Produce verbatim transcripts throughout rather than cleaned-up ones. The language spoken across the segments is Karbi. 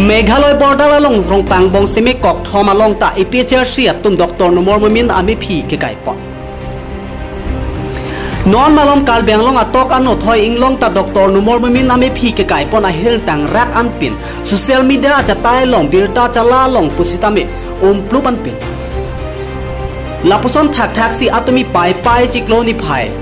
Meghalaya border along Rongpangbong seme kokthom along ta A P H L C atum Doctor Numor Momin amephi kekaipon. Non malom Karbi Anglong atok ano thoi inglong ta Doctor Numor Momin amephi kekaipon ahirtang rak anpin social media achatai along birta chala along pusitame umplup anpin. Lapuson thakthak si atumi paipai chiklo niphai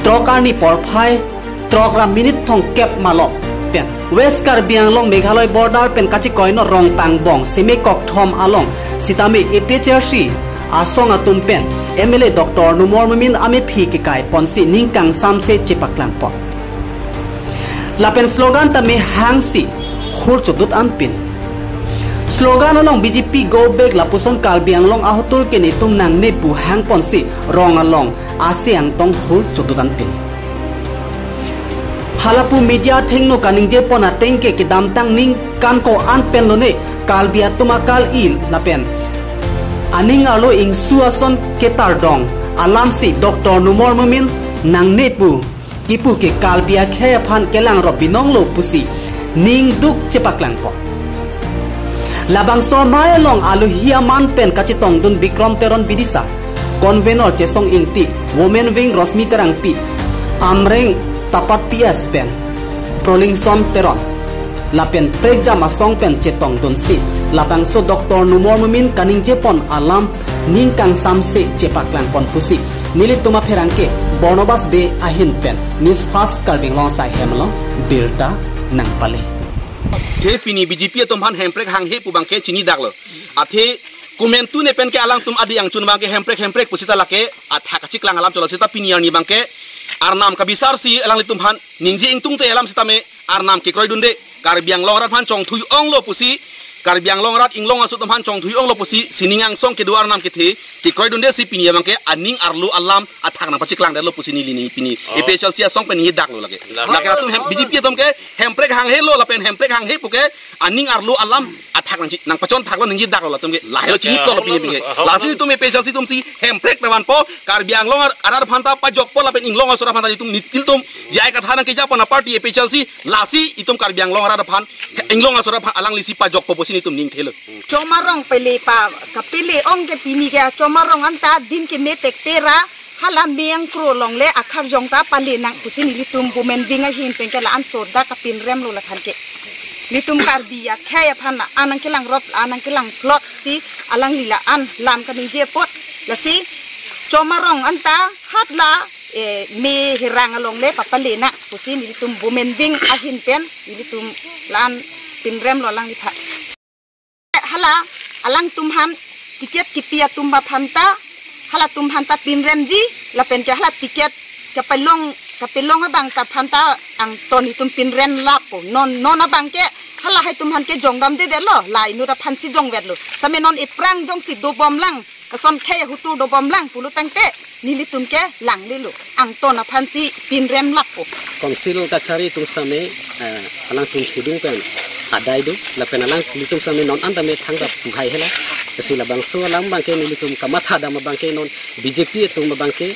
throk arni porphai throk ra minute thomkep malom pen West Karbi Anglong Meghalaya border pen kachikoino Rongpangbong seme kokthom along sitame A P H L C asong atum pen M L A Doctor Numor Momin amephi kekaiponsi ning kangsamse chepaklangpon. Lapen slogan tame hangsi hur chodut anpin. Slogan along B J P go back lapuson Karbi Anglong ahotur ke netum nangne pu hangponsi rong along ase angtong hur chodut anpin. Halapu media athengno kaningjepon ateng ke kedamtang ningkan ko-an pen lone Karbi atum akal-i lapen aning arlo ingsu ason ketardong alamsi Doctor Numor Momin nangne pu kipu ke Karbi akhei aphan kelangrop binonglo pusi ningduk chepaklangpon. Labangso amei along alohi aman pen kachetongdun Bikram Teron Bidisa, Convenor Chesong Ingti, Women Wing Rosmi Terangpi, Amreng Tapat P S pen Prolingson Teron, lapen prekjam asong pen chetongdunsi labangso Doctor Numor Momin kaningjepon alam ning kangsamse chepaklangpon pusi nelitum apherangke Barnabas Bey ahin pen News Fast Karbi Anglong asai hem along birta nangpale. Athe pini B J P atum aphan hemprek hanghe pu abangke chinidaklo. Athe komantu ne pen ke alangtum adi angchun abangke hemprek hemprek pusita lake athak kachiklang alam cholo sita pini arni abangke arnam kabisarsi alanglitum aphan ningje ingtungte alam sitame arnam kekroidunde Karbi Anglong arat aphan chongthui onglo pusi, Karbi Anglong arat inglong aso atum aphan chongthui onglo pusi sining angsong kedo arnam kethe kekroidunde si pini abangke aning arlo alam athak nangpachiklangdetlo pusi neli ni pini Oh. A P H L C asong pen ningjedaklo lake. Lah. Lake atum hem, B J P atum ke hemprek hanghelo lapen hemprek hanghe pu ke aning arlo alam athak nangchi nangpachonthaklo ningjedaklo latum ke lahelo Okay. Chinitlo pini abangke. Oh. Lasi netum A P H L C atum si hemprek tavanpo Karbi Anglong ar-, arat aphan ta pajokpo lapen inglong aso arat aphan ta netum nit-, ilitum J I Kathar nangkejapon aparty A P H L C lasi itum Karbi Anglong arat aphan inglong aso arat aphan alanglisi pajokpo pusi netum ningthelo. Chomarong pele pa kapele ong ke pini ke chomarong anta din ke me tek tera hala meyang kro longle akhar jong ta pale nang pusi nelitum Women Wing ahin pen ke la-an soda kapinremlo la than ke. Netum Karbi akhei aphan la-an nangkelangrop la-an nangkelangplot si alangli la-an lam kaningje apot lasi chomarong anta hatla eh, me herang alongle papale nang pusi nelitum Women Wing ahin pen nelitum la-an pinremlo alangliphan. Hala alangtum aphan ticket kipi atum aphan ta halatum aphan ta pinremji lapen ke hala ticket kapelong kapelong abang ta aphan ta angton itum pinrem lapo non non abangke halahai atum aphan ke jongdamdedetlo la inut aphansi jongvetlo same non ephrang jongsi dobomlang ason khei ahutur dobomlang pulo tangte nelitum ke langlelo angton aphansi pinrem lapo. Council kachari atum sitame eh, alangtum thudung pen adai do lapen alanglitum sitame non anta me thangta puhai hela. Lasi labangso alam abangke nelitum kamatha dam abangke non B J P atum abangke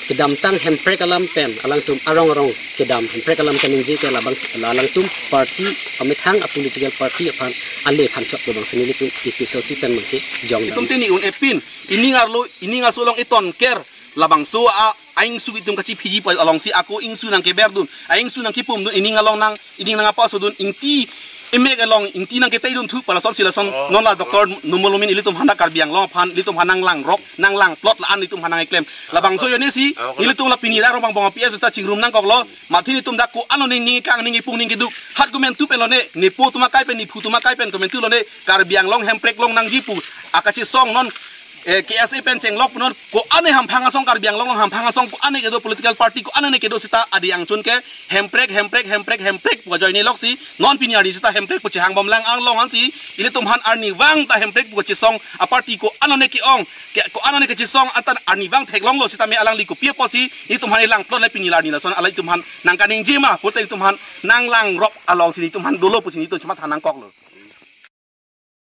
kedamtang hemprek alam pen alangtum arong arong kedam hemprek alam kaningje ke labang la alangtum party amethang a political party aphan ale aphan chot labangsi nelitum A P H L C pen abangke jongdam. Itum tini un epin ining arlo ining aso along iton ker labangso a aingsu itum kachiphiji pa alongsi ako ingsu nangkeberdun, aingsu nangkipumdun, ining along nang, ining nangpasodun, ingti emek along, ingti nangketeidun thu pa lasonsi lason, Oh. non la Doctor Numor Momin ilitum aphan ta Karbi Anglong aphan, ilitum aphan nanglangrok, nanglangplot la-an ilitum aphan nangkeklem. Labangso ajoinesi, Oh. ilitum la pini ra Rongpangbong P S ta chingrum nangkoklo, mathin itum dak ko-an lo ning ning kang ning ipung ning keduk, hat komantu pen lone, nepo atum akai pen, nephu atum akai pen, komantu lone, Karbi Anglong hemprek longnangji pu, akachesong non, eh, K S A pen chenglok non ko-an ne hamphang asong Karbi Anglong along hamphang asong ko-an ne kedo political party ko-an ne kedo sita adi angchun ke hemprek hemprek hemprek hemprek pu ajoine loksi non pini arni sita hemprek pu chehangbomlang along ansi ilitum aphan arnivang ta hemprek pu chesong a party ko-an ne ke-ong ke ko-an ne kechesong anta arnivang theklonglo sitame alangli kopi apotsi ilitum aphan langplot le pini arni lason alanglitum aphan nangkaningje ma pulote ilitum aphan nanglangrok alongsi ilitum aphan dolo pusi ilitum chematha nangkoklo.